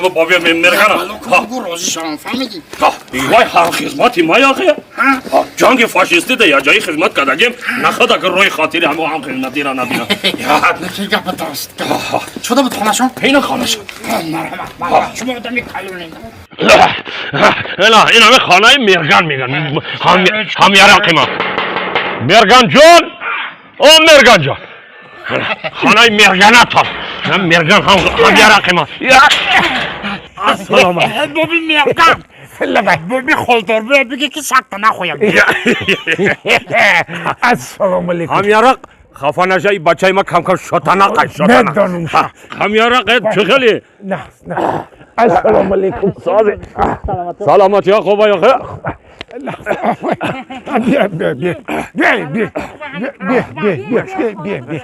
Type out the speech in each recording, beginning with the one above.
Ҳама бобия мергана. Бугу розӣ шавам, фаҳмидӣ? Вай, ҳам хизмати ма яхе. Ҷанги фашистӣ да я ҷои хизмат кардагим. Наход агар рӯи хотири ҳамо ҳам хизматиро набинам. Лекин гапа дуруст. Чуда буд хонашон? Ина хонашон. Марҳамат, марҳамат. Шумо одами калонед. Ина, ин ҳами хонаи Мерган меган. Ҳам ярақи ма. Мерган ҷон! О, Мерган ҷон! Хонаи Мерганатон. Мерган ҳам ярақи ма. Ассалому алайкум. Боби Мерган. Боби Холдор, бояд бигӣ, ки сагта нахоям. Ассалому алайкум. Ҳам ярақ, хафа наша, и бачаи ма кам-кам шотанақа, шотана. Медонум. Ҳам ярақ, чӣ хеле? На, на. Ассалому алайкум. Саломатӣ, хуба яхе? Бия, бия, бия. Бия, бия. Бия, бия, бия, бия, бия, бия.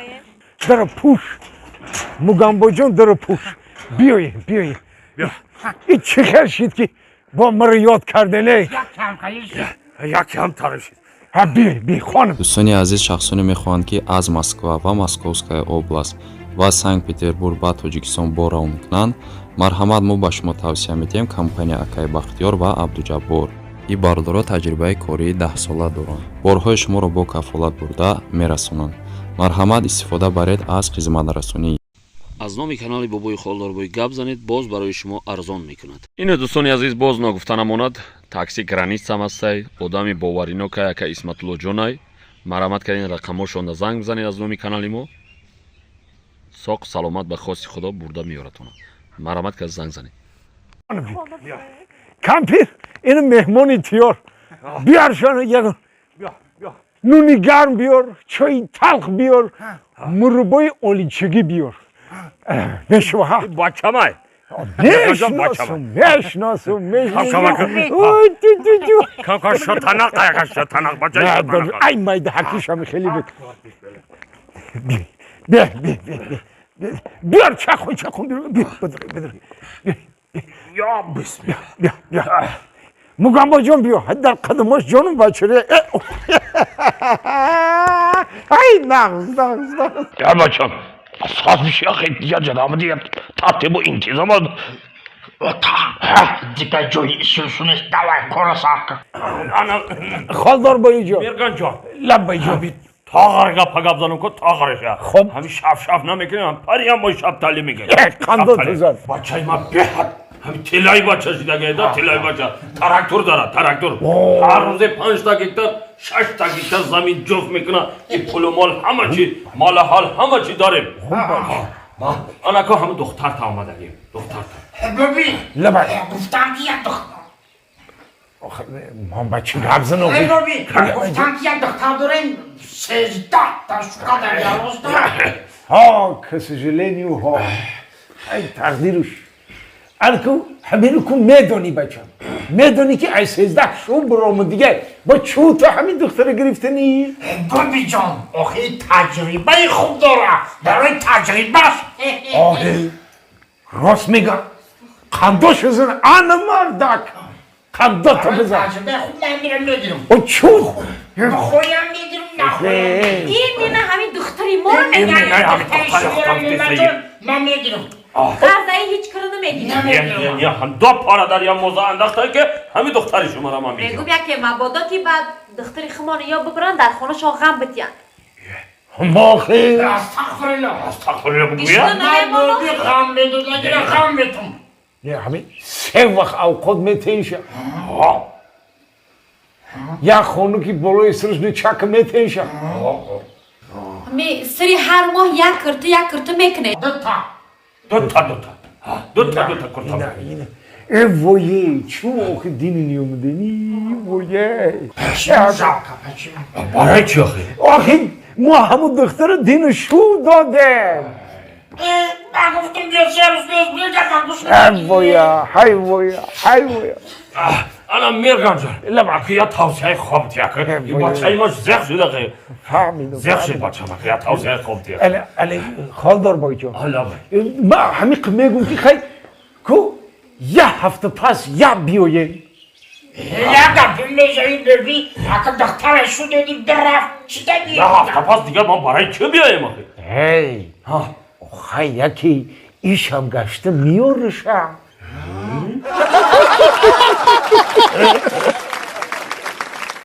Даро пӯш. Мугамбоҷон, даро пӯш. Биёед, биёед. И чӣ хел шид, ки бо маро ёд кардене? Якам тарашид. Ҳа, биёед, биёед, хонум. Дӯстони азиз, шахсоне мехоҳанд, ки аз Москва ва Московская область ва Санкт Петербург ба Тоҷикистон бор равон кунанд, марҳамат, мо ба шумо тавсия медиҳем компания акаи Бахтиёр ва Абдуҷаббор. Ин бародаро таҷрибаи кории 10-сола доранд, борҳои шуморо бо кафолат бурда мерасонанд. Марҳамат, истифода баред аз хизматрасонӣ. Аз номи канали Бобои Холдорбой гап занед, боз барои шумо арзон мекунад. Ине, дӯстони азиз, боз ногуфта намонад, такси Границам ҳастай, одами боваринокай, ака Исматуллоҷонай. Марҳамат кардин, рақамҳошонда занг бизанед. Аз номи канали мо соқ саломат ба хости Худо бурда меёратона. Марҳамат кард, занг занед. Кампир, ин меҳмони тиёр. Биёршона, ягон нуни гарм биёр, чои талх биёр, мураббои оличагӣ биёр. Мешава. Бачамай. Мешиносум, мешиносум, мешиносум. Ой, ту ту ту. Кам-кам шотанақа, яка шотанақ, бачаи шотанақа. Ай, майда ҳакишам хеле буд. Бия, бия, бия, бия. Биёр чақун, чақун биёр, бия, бидр, бидр. Я бисмилла. Бия, бия. Мугамбоҷон, биё, дар қадамош ҷонум бачаре. Ай, нағз, нағз, нағз. Я бачам. Саз миши ахи, я ҷадам дия тартибу интизом. Дигар ҷои исусу нест, давай кора сар кар. Ана. Холдор боиҷон. Мерган ҷон. Лаббай, ҷон. Тағар гапа гап занам ко тағараша. Хоб. Ҳами шаф шаф намекунем, париам бо шаб тали мекунем. Қандо тузад. Бачаи ма беҳад ҳами тилаи бача шидагайда, тилаи бача. Трактор дара, трактор. Ҳар рӯзе 5-та гектар, 6-та гектар замин ҷуфт мекуна. И пулу мол ҳама чи, мол ҳол ҳама чи дорем. Анако ҳами духтарта омадагим. Духтарта. Боби. Лаббай. Гуфтам, ки як духтар. Ман ба чӣ гап занам? Эй, боби, гуфтам, ки як духтар дорем, 13 та шука дар ялоз дорам. Ҳа, к сожалению, ҳа. Ай, тақдируш. Анаку ҳаминаку медонӣ, бачам. Медонӣ, ки ай 13 шу биромад дига. Бо чӯ ту ҳамин духтара гирифтанӣ? Бобиҷон, охи таҷрибаи хуб дора, барои таҷрибаш. Оҳе, рост мегам. Қандош зан, ана мардак. Қандота бизан. Таҷрибаи хуб, ман мирам мегирам. О, чӯ? Хоям мегирам, нахоям. Именно ҳамин духтари моро Именно мегирад. ҳамин духтари худам. Ман мегирам. Ғарзаи ҳеҷ кара намегирад. Не, не, ҳам ду пора дар я моза андахта, ки ҳамин духтари шуморо ман мегирам. Мегум, яке мабодо ки баъд духтари хумоно ё бибаранд, дар хонашон ғам битиянд. Мохи. Астағфируллоҳ. Астағфируллоҳ бугӯя. Гишта Ман боби намемонад. ғам медодагира, ғам метум. Не, ҳамин се вақт авқот метенша. Як хону ки болои сараш нечака метенша. Ҳами сари ҳар моҳ як кирта, як кирта мекунед. Дута. Дута, дута. Дута, дута курта. Ина, ина. Э, вое, чӯ охи дини ниомадени, вое. Жалко, почему? Барои чӣ охи? Охи мо ҳамун духтара дину шу додем. Э, ман гуфтам, биё 3 рӯз пеш бигардам, гӯш. Ҳай воя, ҳай воя, ҳай воя. Ана, Мирганҷон. Лаба. Ки я тавсияи хоб тия. Ки бачаи мо зех шуда ки. Фаҳмидам. Зех шуд бачама, ки я тавсияи хоб тия. Але, але, Холдор бойҷон. Алла. Ма ҳамин мегум, ки хай ку як ҳафта пас як биёем. Як гапи мезаи, беби, ака духтара шу додӣ, бирафт, чӣ даби? Я ҳафта пас дигар ман барои чӣ биёем охи? Ҳей, хай, яке ишам гашта меёрыша.